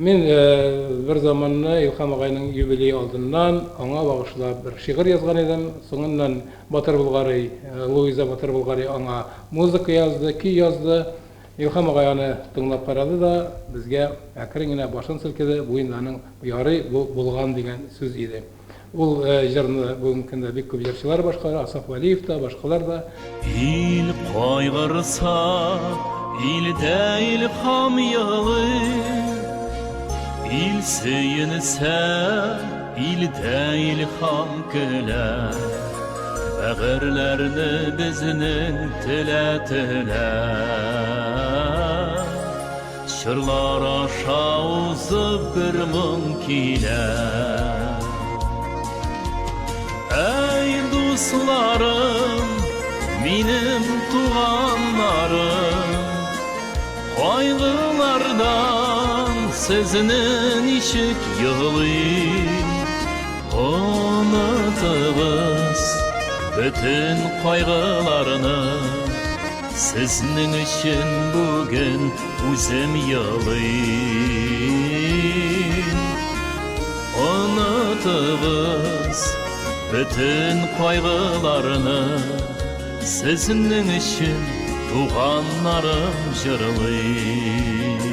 Мин бер заманны Илһам агайның юбилее алдыннан аңа багышлап бер шигырь язган идем. Соңыннан Батыр Болгарый, Луиза Батыр Болгарый аңа музыка язды, көй язды. Илһам агай аны тыңлап карады да, безгә әкрен генә башын селкеде, бу инде аның ярый, бу булган дигән сүз иде. Ул җырны бүгенге көндә бик күп җырчылар башкара, Асаф Вәлиев та, башкалар да. Ил кайгырса, илдә илһам елый. Ил сөенсә, илдә илһам көлә. Бәгырьләрне безнең телә-телә. Чорлар аша узып бер моң килә. Әй, дусларым, минем туганнарым, Кайгылардан сезне ничек елыйм? Онытыгыз бөтен кайгыларны, Сезнең өчен бүген үзем елыйм. Онытыгыз бөтен кайгыларны, Сезнең өчен туганнарым җырлый.